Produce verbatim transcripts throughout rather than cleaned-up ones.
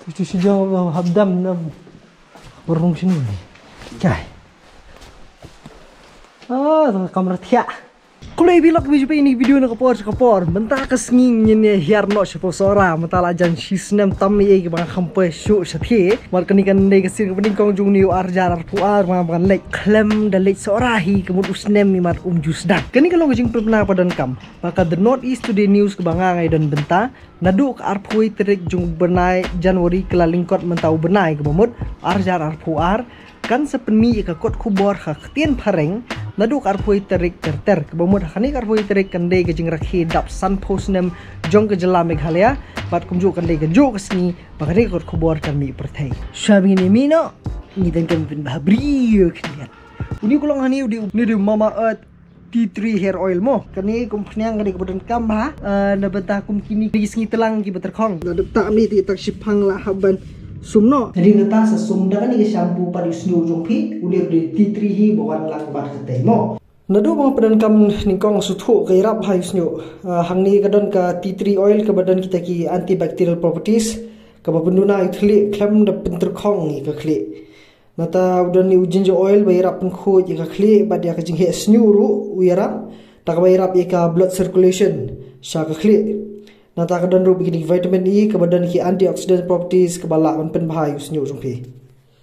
Itu si jong ba hap dam na barung sini. Kai. Ah, tu kamera thiah. Khublei phi lok phi shu peit ïa kane ka video na ka por sha ka por. Mynta ka sngi ngin ïa hiar noh shapoh Sohra. Mynta la jan shi snem tam ïa kiba nga kham poi shuh shathie. Namar kane kan dei ka sien kaba nyngkong jong une u ar hajar arphew ar, ba ngan leit khlem da leit Sohra hi, ka mut u snem imat um ju sdang. Kane ka long ka jingpynbna ba donkam ba ka The North East Today News kaba nga nga ïa don bynta. Naduh ka arphew wei tarik jong u bnai January ka la lyngkot mynta u bnai, kaba mut ar hajar arphew ar, kan sa pynmih ïa ka kot khubor ha ka ktien phareng naduh ka arphew wei tarik ter ter, kaba mut ha kane ka arphew wei tarik kan dei ka jingrakhe dap sanphew snem jong ka jylla Meghalaya, bad kumjuh kan dei kajuh ka sngi ba kane ka kot khubor kan mih pyrthei. Shuwa ba ngin ïa mih noh, ngi donkam pynbha briew khyndiat. Une u ka long hangne u dei, une u dei u Mama Earth Tea Tree Hair Oil mo. Kane kum khñiang kane kaba donkam bha, eh, na bynta kum kine ki sngi tlang kiba tyrkhong. Nga dep tah mih te tang shiphang la hap ban sum noh. Hynrei nangta sa sum da kane ka shampoo pat ïa u shñiuh jong phi, une u dei tea tree hi ba wan lang bad ka tei mo. Naduh ba nga pyndonkam nyngkong sngewthuh ka ïarap bha ïa u shñiuh. Eh, hangne ka don ka tea tree oil kaba don kita ki antibacterial properties, kaba pynduna ïa u khlieh khlem da pyntyrkhong ïa ka khlieh. Nangta u don ïa u ginger oil ba ïarap pynkhuid ïa ka khlieh bad ïa ka jingheh shñiuh ruh u ïarap. Da kaba ïarap ïa ka blood circulation sha ka khlieh. Nangta ka don ruh ba kine ki vitamin E kaba don ki antioxidant properties kaba lah ban pynbha ïa u shñiuh jong phi.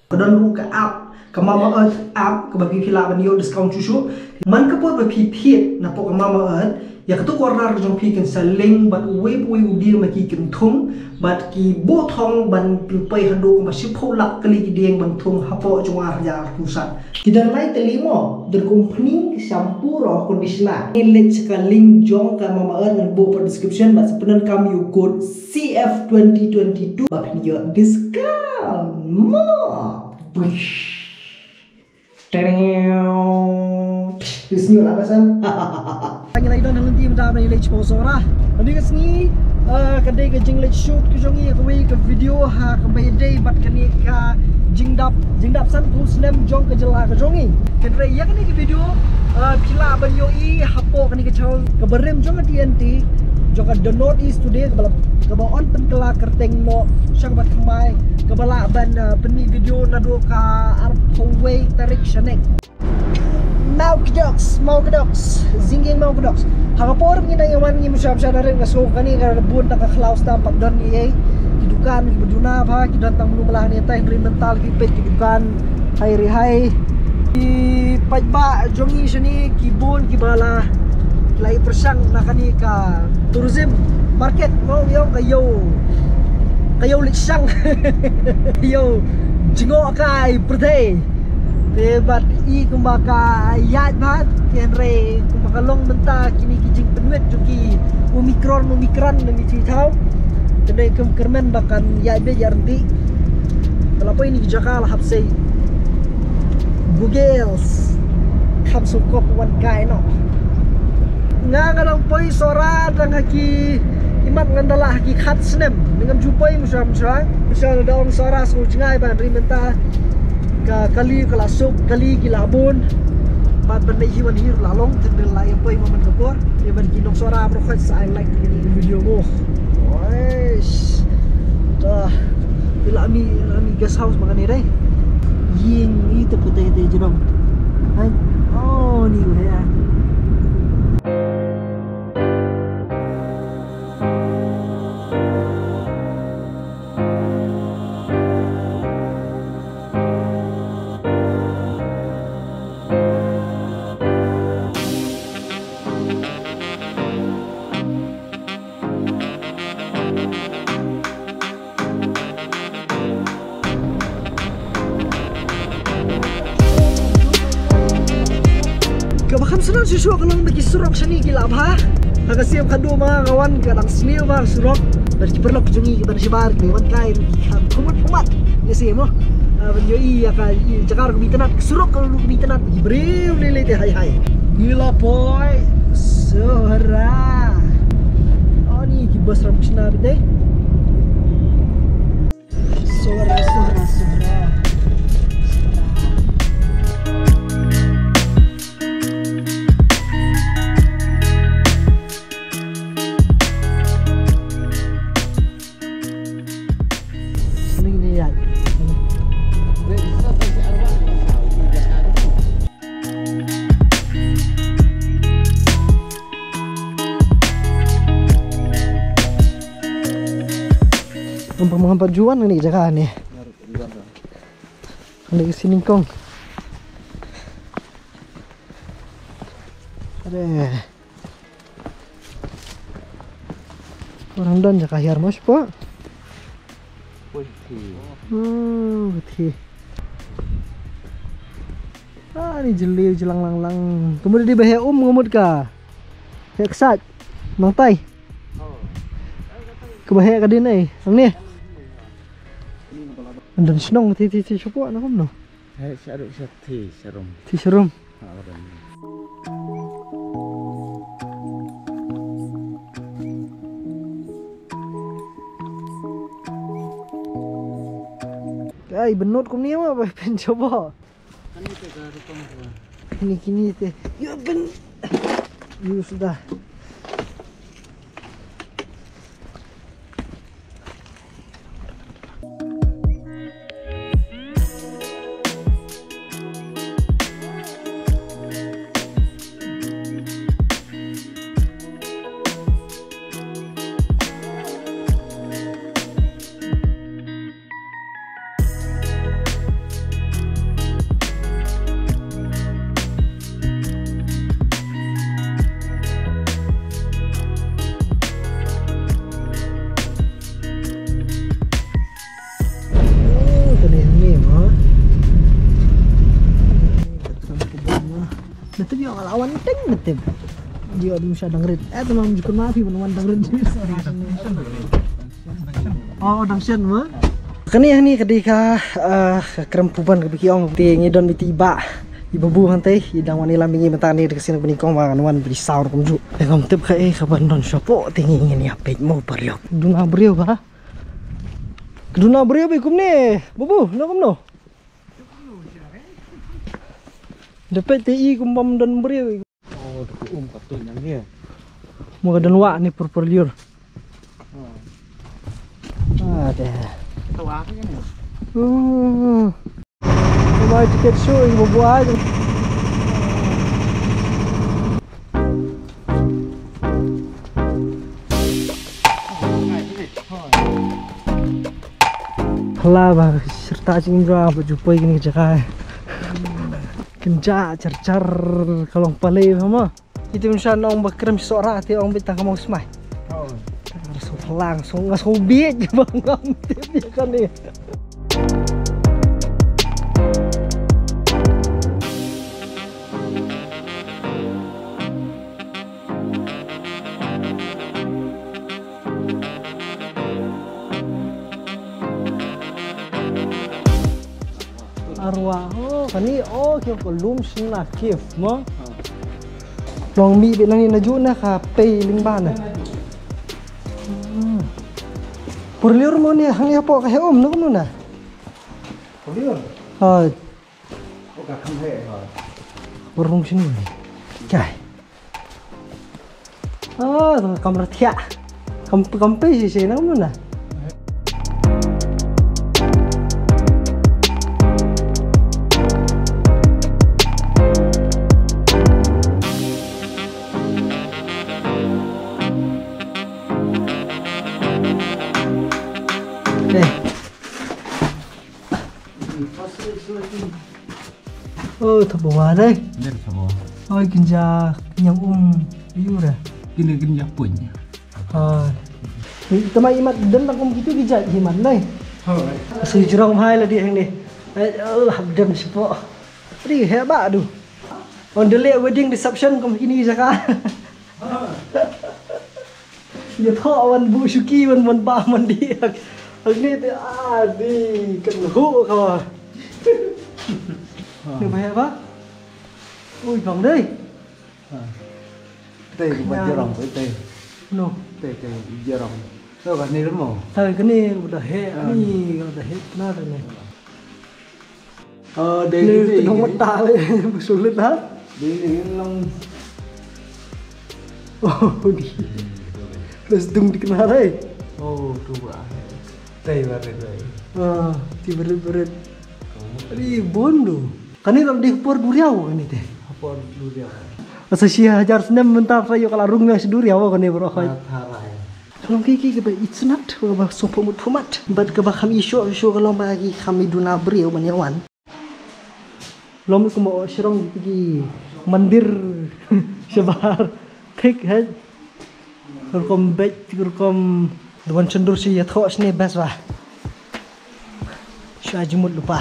Ka don ruh ka app, ka Mama Earth app kaba phi phi lah ban ïoh discount shuh shuh. Man ka por ba phi thied napoh ka Mama Earth, ïa kato ka order ka jong phi kan sa link bad uwei pa uwei u dieng ba ki kynthung, bad ki buh thong ban pynpoi haduh kumba shiphew lak tylli ki dieng ban thung hapoh jong u ar hajar arphew san. Ki don lai tylli mo, don company shampoo ruh conditioner. Ngin leit sha ka link jong ka Mama Earth ngan buh pat description bad sa pyndonkam ïa u code C F twenty twenty-two ba phin ïoh discount mo. Bush. Tereng. Ngi la ïa don ha lynti mynta ba ngi leit shapoh Sohra. Kane ka sngi, eh, ka dei ka jingleit shoot ka jong ngi ïa kawei ka video ha kaba ïadei bad kane ka jingdap, jingdap sanphew snem jong ka jylla ka jong ngi. Hynrei ïa kane ka video, eh, phi lah ban ïohi hapoh kane ka channel kaba rim jong ka T N T, jong ka The North East Today, kaba la, kaba yn pynkylla kyrteng noh sha kaba thymmai, kaba lah ban, eh, pynmih video naduh ka arphew wei tarik shaneng. Mawkdoks, Mawkdoks, Zingieng Mawkdoks. Ha ka por ba ngi dang ïa wan ngi mynshuwa mynshuwa da rim ka sngew kane ka bun tang ka khlaw stamp, pat don ei ei ki dukan kiba duna bha, ki don tang mlu mlah ne, hynrei mynta la ki peit ki dukan hai re hai. Ki paidbah jong ngi shane ki bun kiba la, ki la ïa pyrshang na kane ka tourism market mo, ïa ka ïew, ka ïew leit shang, ïew jngoh kai pyrthei. Te bad i kumba ka ïaid bha, te hynrei kumba ka long mynta kine ki jingpynwit jong ki Omicron, Omicron na mithi thaw. Te dei kum kyrmen ba kan ïaid beit ïaid ryntih. Te la poi ine ki jaka la hap sei Googles. Kham sngewkop wan kai noh. Nga nga dang poi Sohra dang ha ki, imat ngan da lah ha ki khat snem. Ngam ju poi mynshuwa mynshuwa. Mynshuwa da ong Sohra sngewjngai ba hynrei mynta ka kali ka la suk, kali ki la bun. Bad ban leit hi wan hi ruh la long, te la ïa poi mo man ka por. Ïa ban ki nong Sohra baroh khoit sa ai like ïa kane ka video mo. Oish. Dah. Ïa la mih, la mih guest house ma kane dei. Ïing i te putei te jrong. Hai. Oh, ni u he. Kaba kham sngewsynei shuh shuh ka long ba ki surok shane ki la bha. Ha ka sien khadduh ma nga wan ka dang sniew bha ka surok. Bad ki paralok jong ngi kiban shaba ki wan kai ruh ki kham khmut khmat. Ngi sngewsynei mo. Ah, ban ïohi ïa ka, ïa ka jaka ruh kaba itynnat, ka surok ruh kaba itynnat, ki briew lei lei te hai hai. Ngi la poi Sohra. Ani ki bus Ramakrishna beit te. Sohra, Sohra, Sohra. Ngam pat, ngam pat ju wan kane ka jaka ne. Kane ka sien nyngkong. Are. Dang don jaka hiar mo shapoh. Wei, thi. Oh, thi. Ah, ni jylliew jylliew lang lang lang. Ka mut dei ba heh um, ka mut ka. Heh kshaid. Nangtai. Kaba heh ka dien ei. Hangne. Don shnong, thi, thi, thi shapoh na kumno. Heh, sha ruh sha thi sharum. Thi sharum. Ha, ka don. Ai, bynnud kumne ma ba pynjah ba. Kine, kine te. Ïa, pyn. Ïa, suda. Oh, kane hangne ma. Ka tram kubur ma. Dah tu dia lawan teng betul. Dia ada masa dang rit. Eh, teman jukun mafi menewan dang rit. Sorry. Oh, dang shen ma. Kane hangne ka dei ka, ah, ka krem puban kaba ki ong te ngi don miti ba. I babu hangtei, i dang wan ïalam ïa ngi mynta ne da ka sien kaba nyngkong ba ngan wan bri saw rukom ju. Te ngam tip kaei kaban don shapoh te ngi ngin ïa peit mo paralok. Duna briew ba. Duna briew ba kumne. Babu, no kumno? Da peit te i kum bym don briew. Oh, da ka um ka tuid nang ïa. Mo ka don wah ne pur pur liur. Oh. Ah, deh. Tawa ka ne. Hmm. Mai tiket shu ing bubuai. Hala ba syrta jingim jua ba ju poi kine ki jaka. Kynja char char ka long pale ba ma. Ite mynshuwa nong ba krem sohra te ong bit ta ka mong smai. Oh. Nga so phalang so nga so biej ba ngam tip ïa kane. Arwah, oh, kane, oh, ki ong ka lum shna kif mo. Long mih bit nangne na ju na ka pei lyngba na. Hmm. Pur liur mo ne hangne hapoh ka heh um na kumno na. Pur liur. Hoi. Oh, ka kham heh, hoi. Pur rung shini. Kai. Ah, kamera thiah. Kam, kam pei shi shi na kumno na. Eh. Oh, thabo wa dai. Ner thabo. Oh, kynja kynja um yu ra. Kine kynja puny. Ah. Tama imat den la kum kitu ki jait himat nai. Oh. Su jrong hai la di hang ni. Eh, oh, hab dem sipo. Ri he ba du. On the late wedding reception kum kini jaka. Ïa thoh wan bu shuki wan wan ba wan di. Ak ni te a di kan hu ka. Ni ba ba. Ui kong dei. Te ba jarong te. No. Te te jarong. To ka ni mo. Te ka ni ba da he ni ba da he na te ni. Ờ, đây. Ni cái gì tnong mata le bu sulit ha. Đây là cái lông. Oh, di. Terus dung di kena dai. Oh, tu ba. Dai ba dai. Ah, ti berit berit. Ri bondu. Kani lam di por duriau kani te. Por duriau. Asa shi hajar snem mentar sayo kala rung ngai duriau kani bro. Tharai. Long ki ki kaba i chnat, kaba sngewphuh mut phuh mat. Bad kaba kham i shuh shuh ka long ba ki kham i duna briew ban ïa wan. Long kumba o shrong ki mandir shabar. Thik hai. Rukom bej, rukom. Dewan cendur si ya thok sini best ba. Sha jumut lupa.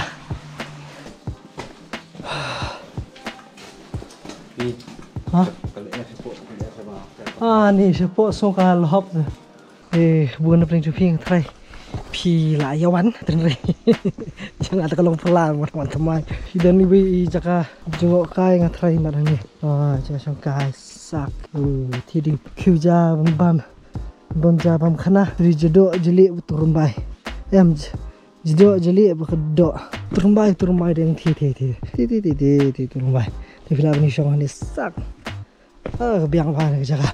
Ha? Ah, ni shapoh song ka lhop. Eh, bun na pring chupi nga trai. Phi la ïa wan, tynrai. Jang ata ka long pyrla wan wan thymmai. Phi don ni wi jaka jngoh kai nga trai mat ni. Ah, jaka shong kai sak. Uh, thi ding khiu ja bam bam. Bam ja bam khana. Ri jado jali turumbai. Em j-, jado jali ba ka do. Turumbai turumbai deng thi thi thi. Thi thi thi thi thi turumbai. Te phi la ni shong ni sak. Ah, ka biang bha ka jaka.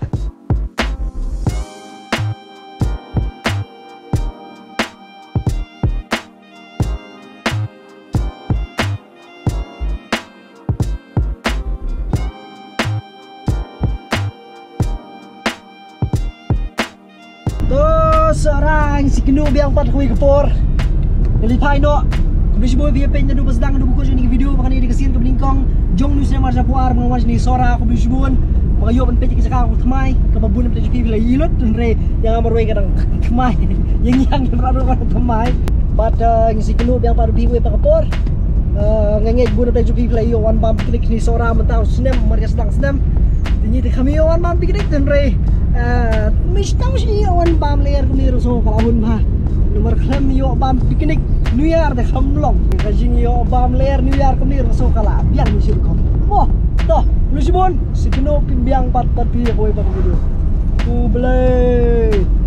To, sarang si kynduh biang pat kawei ka por. Ngi li phai noh. Khublei shibun phi ïa peit naduh ba sdang naduh ba kut jong kane ka video ba kane ka dei ka sien kaba nyngkong jong New Snem Arja Puar ba nga wan shane Sohra, khublei shibun. Ba nga ïoh ban peit ïa ka jaka kaba thymmai kaba bun na pdeng jong phi phi la ïohi lut, hynrei ïa nga marwei ka dang thymmai. Ïa ngi ïa ngi marwei ka dang thymmai. Bad, eh, ngi sa ïakynduh biang pat bad phi kawei pat ka por. Eh, nga ngeit bun na pdeng jong phi phi la ïoh wan bam picnic shane Sohra mynta u snem, mar ïa sdang snem. Te ngi te kham ïoh wan bam picnic te hynrei, eh, mynta shi ïoh wan bam lyer kumne ruh sngew ka la hun bha. Namar khlem ïoh bam picnic New Year te kham long. Ka jingïoh bam lyer New Year kumne ruh sngew ka la biang shi rukom. Mo, to, khublei shibun, sa ïakynduh biang pat bad phi kawei pat ka video. Khublei.